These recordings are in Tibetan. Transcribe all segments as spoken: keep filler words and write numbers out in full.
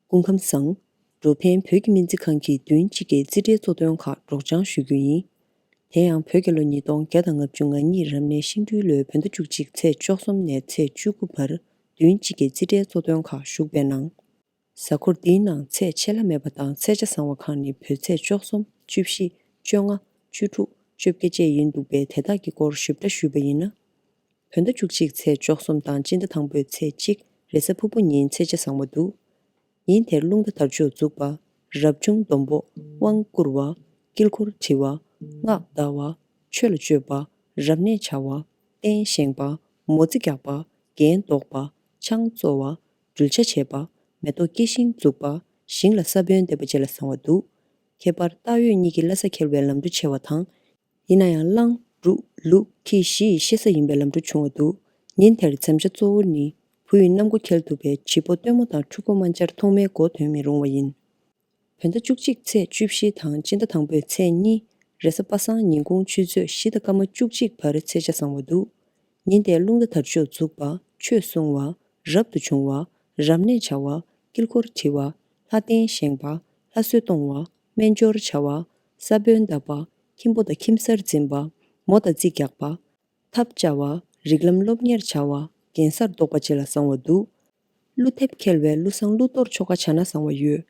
སྐུ་ཁམས་བཟང་། འགྲོ་ཕན་བོད་ཀྱི་སྨན་རྩིས་ཁང་གིས་བདུན་གཅིག་གི་རྩིས་ཁྲའི་གཙོ་དོན་ཁག་སྒྲོག་སྦྱང་ཞུ་རྒྱུ་ཡིན། དེ་ཡང་བོད་རྒྱལ་ལོ་ཉིས་སྟོང་བརྒྱ་དང་ལྔ་བཅུ་ང་གཉིས་རབ་གནས་ཤིང་སྦྲུལ་ལོའི་བོད་ཟླ་བཅུ་གཅིག་ཚེས་བཅུ་གསུམ་ནས་ཚེས་བཅུ་དགུ་བར་བདུན་གཅིག་གི་རྩིས་ཁྲའི་གཙོ་དོན་ཁག་ཞུགས་པའི་ནང་། གཟའ་འཁོར་འདིའི་ནང་ཚེས་ཆད་ལྷག་མེད་པ་དང་ཚེས་ཆ་བཟང་བ་ཁག་ནི་བོད་ཚེས་བཅུ་གསུམ། བཅུ་བཞི། བཅོ་ལྔ། བཅུ་དྲུག། བཅོ་བརྒྱད་བཅས་ཡིན་འདུག་པས། དེ་དག་གི་སྐོར་ཞིབ་ཕྲ་ཞུས་པ་ཡིན་ན། བོད་ཟླ་བཅུ་གཅིག་ཚེས་བཅུ་གསུམ་དང་སྤྱི་ཟླ་དང་པོའི་ཚེས་གཅིག་རེས་གཟའ་ཕུར་བུ་ཉིན་ཚེས་ཆ་བཟང་བ་འདུག་ཉིན་དེར་རླུང་རྟ་དར་ལྕོག་འཛུགས་པ། རབ་བྱུང་སྡོང་པོ། དབང་བསྐུར་བ། དཀྱིལ་འཁོར་བྲི་བ། སྔགས་བཟླ་བ། ཆོས་ལ་སྤྱོད་པ། རབ་གནས་བྱ་བ། རྟེན་བཞེངས་པ། མོ་རྩིས་རྒྱག་པ། རྒྱན་འདོགས་པ། ཆང་བཙོ་བ། སྦྲུལ་ཆ་བྱེད་པ། མེ་ཏོག་སྐྱེ་ཤིང་འཛུགས་པ། ཞིང་ལ་ས་བོན་འདེབས་པ་བཅས་ལ་བཟང་བ་འདུག་ཁྱད་པར་སྟག་ཡོས་གཉིས་ཀྱི་ལྷ་ས་འཁེལ་བའི་ལམ་འགྲོ་ཆེ་བ་དང་། ཡིན་ན་ཡང་གླང་། འབྲུག་ལུག་ཁྱི་བཞི་ཡི་གཤེད་ས་ཡིན་པའི་ལམ་འགྲོ་བྱུང་བ་འདུག་ཉིན་དེར་འཛེམ་བྱ་གཙོ་བོ་ནི། བུ་ཡི་གནམ་སྒོ་འཁེལ་ཐུབ་པའི་བྱིས་པོ་སྟོན་མོ་དང་ཕྲུ་གུ་དམར་འབྱར་ཐོག་མའི་མགོ་ཐོན་མི་རུང་བ་ཡིན། བོད་ཟླ་བཅུ་གཅིག་ཚེས་བཅུ་བཞི་དང་སྤྱི་ཟླ་དང་པོའི་ཚེས་གཉིས་རེས་གཟའ་པ་སངས་ཉིན་གུང་ཆུ་ཚོད་བཞི་དང་སྐར་མ་བཅུ་གཅིག་བར་ཚེས་ཆ་བཟང་བ་འདུག་ཉིན་དེར་རླུང་རྟ་དར་ལྕོག་འཛུགས་པ། ཆོས་གསུང་བ། རབ་ཏུ་བྱུང་བ། རབ་གནས་བྱ་བ། དཀྱིལ་འཁོར་བྲི་བ། ལྷ་རྟེན་བཞེངས་པ། ལྷ་གསོལ་གཏོང་བ། སྨན་སྦྱོར་བྱ་བ། ས་བོན་བཏབ་པ། ཁྱིམ་པོ་དང་ཁྱིམ་གསར་འཛིན་པ། མོ་དང་རྩིས་རྒྱག་པ། ཐབ་བཅའ་བ། རིགས་ལམ་སློབ་གཉེར་བྱ་བ། རྒྱན་གསར་འདོགས་པ་བཅས་ལ་བཟང་བ་འདུག་ཀླུ་འདེབས་འཁེལ་བའི་ཀླུ་བཟང་ཀླུ་གཏོར་ཆོ་ག་བྱ་ན་བཟང་བ་ཡོད།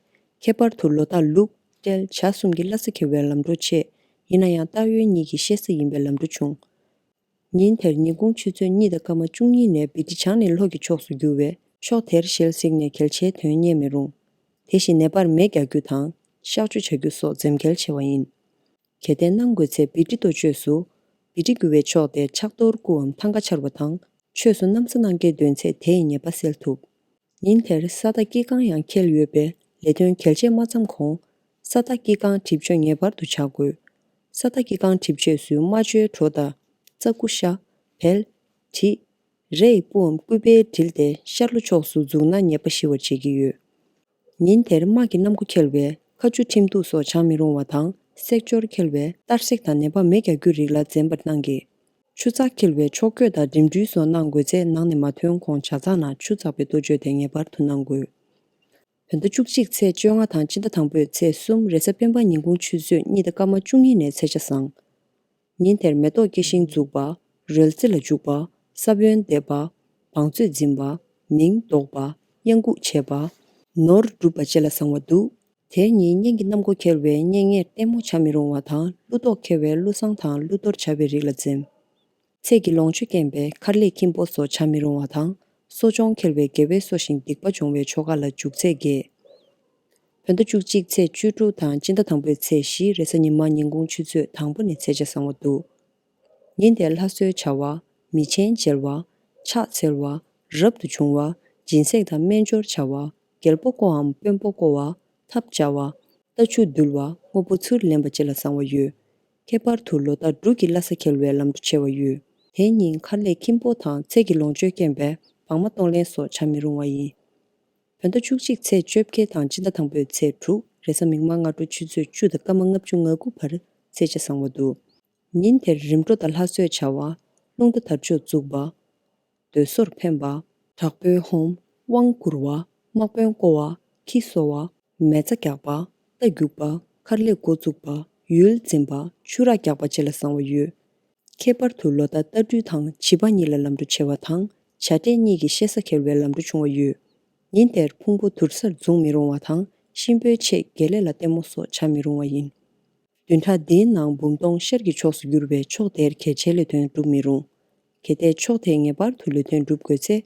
ཁྱད་པར་དུ་ལོ་རྟགས་ལུག་སྤྲེལ་བྱ་གསུམ་གྱི་ལྷ་ས་འཁེལ་བའི་ལམ་འགྲོ་ཆེ། ཡིན་ན་ཡང་སྟག་ཡོས་གཉིས་ཀྱི་གཤེད་ས་ཡིན་པའི་ལམ་འགྲོ་བྱུང་། ཉིན་དེར་ཉིན་གུང་ཆུ་ཚོད་གཉིས་དང་སྐར་མ་བཅུ་གཉིས་ནས་བི་ཏི་བྱང་ནས་ལྷོ་གི་ཕྱོགས་སུ་རྒྱུ་བས། ཕྱོགས་དེར་ཞལ་གཟིགས་ནས་གལ་ཆེའི་དོན་རྙེད་མི་རུང་། དེ་བཞིན་ནད་པར་མེ་རྒྱག་རྒྱུ་དང་། གཤག་བཅོས་བྱ་རྒྱུ་སོགས་འཛེམ་གལ་ཆེ་བ་ཡིན། གལ་ཏེ་གནང་དགོས་ཚེ་བི་ཏི་རྡོ་གཅོད་སུ། བི་ཏི་རྒྱུ་བའི་ཕྱོགས་དེ་ཕྱག་རྡོར་སྐུའམ་ཐང་ག་འཕྱར་བ་དང་། ཆོས་སུ་གནམ་ས་གནང་གལ་འདོན་ཚེ་དེ་ཡི་ཉེས་པ་སེལ་ཐུབ། ཉིན་དེར་ས་བདག་སྐྱེ་རྐང་ཡང་འཁེལ་ཡོད་པས་ལས་དོན་གལ་ཆེ་མ་བརྩམས་གོང་། ས་བདག་སྐྱེ་རྐང་གྲིབ་བཅོས་ངེས་པར་དུ་བྱ་དགོས། ས་བདག་སྐྱེ་རྐང་གྲིབ་བཅོས་སུ་རྨ་བཅོས་གྲོ་དང་། རྩྭ་ཀུ་ཤ། བལ། དྲི། རེ་ཡི་སྤུའམ་ཀུ་པའི་དྲིལ་ཏེ་ཤར་ལྷོ་ཕྱོགས་སུ་འཛུགས་ན་ཉེས་པ་ཞི་བར་བྱེད་ཀྱི་ཡོད། ཉིན་དེར་དམག་གི་གནམ་སྒོ་འཁེལ་བས་ཁ་ཆུ་ཁྲིམས་གཏུགས་སོགས་བྱ་མི་རུང་བ་དང་། བསྲེག་སྦྱོར་འཁེལ་བས་གཏར་སྲེག་དང་ནད་པ་མེ་རྒྱག་རྒྱུ་རིགས་ལ་འཛེམ་པར་གནང་གི། ཆུ་ཚགས་འཁེལ་བས་ཕྱོགས་བསྐྱོད་དང་འགྲིམ་འགྲུལ་སོགས་གནང་དགོས་ཚེ་ནང་ནས་མ་ཐོན་གོང་ཇ་ཚགས་ནང་ཆུ་ཚགས་པའི་གཏོ་བཅོས་དེ་ངེས་པར་དུ་གནང་དགོས། བོད་ཟླ་བཅུ་གཅིག་ཚེས་བཅོ་ལྔ་དང་སྤྱི་ཟླ་དང་པོའི་ཚེས་གསུམ་རེས་གཟའ་སྤེན་པ་ཉིན་གུང་ཆུ་ཚོད་གཉིས་དང་སྐར་མ་བཅུ་གཉིས་ནས་ཚེས་ཆ་བཟང་། ཉིན་དེར་མེ་ཏོག་སྐྱེ་ཤིང་འཛུགས་པ། རོལ་རྩེད་ལ་འཇུག་པ། ས་བོན་འདེབས་པ། བང་མཛོད་འཛིན་པ། མིང་འདོགས་པ། གཡང་འགུགས་བྱེད་པ། ནོར་སྒྲུབ་པ་བཅས་ལ་བཟང་བ་འདུག་དེའི་ཉིན་གཉེན་གྱི་གནམ་སྒོ་འཁེལ་བས་གཉེན་ཉེར་ལྟད་མོ་བྱ་མི་རུང་བ་དང་། ཀླུ་རྟོག་འཁེལ་བས་ཀླུ་བསང་དང་ཀླུ་གཏོར་བྱ་བའི་རིགས་ལ་འཛེམ། ཚེས་ཀྱི་ལོངས་སྤྱོད་རྐྱེན་པས་མཁར་ལས་ཁྱིམ་སྤོ་སོགས་བྱ་མི་རུང་བ་དང་། གསོ་སྦྱོང་འཁེལ་བས་དགེ་བས་གསོ་ཞིང་སྡིག་པ་སྦྱོང་བའི་ཆོ་ག་ལ་འཇུག་ཚད་རྒྱས། བོད་ཟླ་བཅུ་གཅིག་ཚེས་བཅུ་དྲུག་དང་སྤྱི་ཟླ་དང་པོའི་ཚེས་བཞི་རེས་གཟའ་ཉི་མ་ཉིན་གུང་ཆུ་ཚོད་དང་པོ་ནས་ཚེས་ཆ་བཟང་བ་འདུག་ཉིན་དེར་ལྷ་གསོལ་བྱ་བ། མི་ཆེན་མཇལ་བ། ཕྱག་འཚལ་བ། རབ་ཏུ་བྱུང་བ། སྦྱིན་སྲེག་དང་སྨན་སྦྱོར་བྱ་བ། རྒྱལ་པོ་བསྐོའམ་དཔོན་པོ་བསྐོ་བ། ཐབ་བཅའ་བ། རྟ་ཆུ་འདུལ་བ། དངོས་པོ་ཚུར་ལེན་པ་བཅས་ལ་བཟང་བ་ཡོད། ཁྱད་པར་དུ་ལོ་རྟགས་འབྲུག་གི་ལྷ་ས་འཁེལ་བའི་ལམ་འགྲོ་ཆེ་བ་ཡོད། དེ་ཉིན་མཁར་ལས་ཁྱིམ་སྤོ་དང་ཚེས་ཀྱི་ལོངས་སྤྱོད་རྐྱེན་པས་བག་མ་གཏོང་ལེན་སོགས་བྱ་མི་རུང་བ་ཡིན། བོད་ཟླ་བཅུ་གཅིག་ཚེས་བཅོ་བརྒྱད་དང་སྤྱི་ཟླ་དང་པོའི་ཚེས་དྲུག་རེས་གཟའ་མིག་དམར་སྔ་དྲོ་ཆུ་ཚོད་བཅུ་དང་སྐར་མ་ལྔ་བཅུ་ང་དགུ་བར་ཚེས་ཆ་བཟང་བ་འདུག་ཉིན་དེར་རིམ་གྲོ་དང་ལྷ་གསོལ་བྱ་བ། རླུང་རྟ་དར་ལྕོག་འཛུགས་པ། མདོས་སོར་འཕེན་པ། དྲག་པོའི་ཧོམ། དབང་བསྐུར་བ། དམག་དཔོན་བསྐོ་བ། ཁྱི་གསོ་བ། མེ་བཙའ་རྒྱག་པ། རྟ་རྒྱུག་པ། མཁར་ལས་འགོ་བཙུགས་པ། ཡུལ་འཛིན་པ། ཆུ་རགས་རྒྱག་པ་བཅས་ལ་བཟང་བ་ཡོད། ཁྱད་པར་དུ་ལོ་རྟགས་རྟ་སྦྲུལ་དང་བྱི་ཕག་གཉིས་ལ་ལམ་འགྲོ་ཆེ་བ་དང་། བྱ་སྤྲེལ་གཉིས་ཀྱི་གཤེད་ས་འཁེལ་བའི་ལམ་འགྲོ་ཆུང་བ་ཡོད། ཉིན་དེར་ཕུང་པོ་དུར་སར་འཛུགས་མི་རུང་བ་དང་། གཤིན་པོའི་ཆེད་དགེ་ལས་ལ་ལྟད་མོ་སོགས་བྱ་མི་རུང་བ་ཡིན། བདུན་ཕྲག་འདིའི་ནང་འབུམ་སྟོང་ཤར་གྱི་ཕྱོགས་སུ་གྱུར་བས་ཕྱོགས་དེར་གལ་ཆེའི་ལས་དོན་སྒྲུབ་མི་རུང་། གལ་ཏེ་ཕྱོགས་དེར་ངེས་པར་དུ་ལས་དོན་སྒྲུབ་དགོས་ཚེ།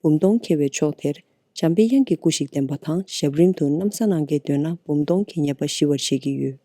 འབུམ་སྟོང་འཁེལ་བའི་ཕྱོགས་དེར་འཇམ་པའི་དབྱངས་ཀྱི་སྐུ་ཞིག་བསྟེན་པ་དང་། ཞབས་རིམ་དུ་གནམ་ས་གནང་གལ་འདོན་ན་འབུམ་སྟོང་གི་ཉེས་པ་ཞི་བར་བྱེད་ཀྱི་ཡོད།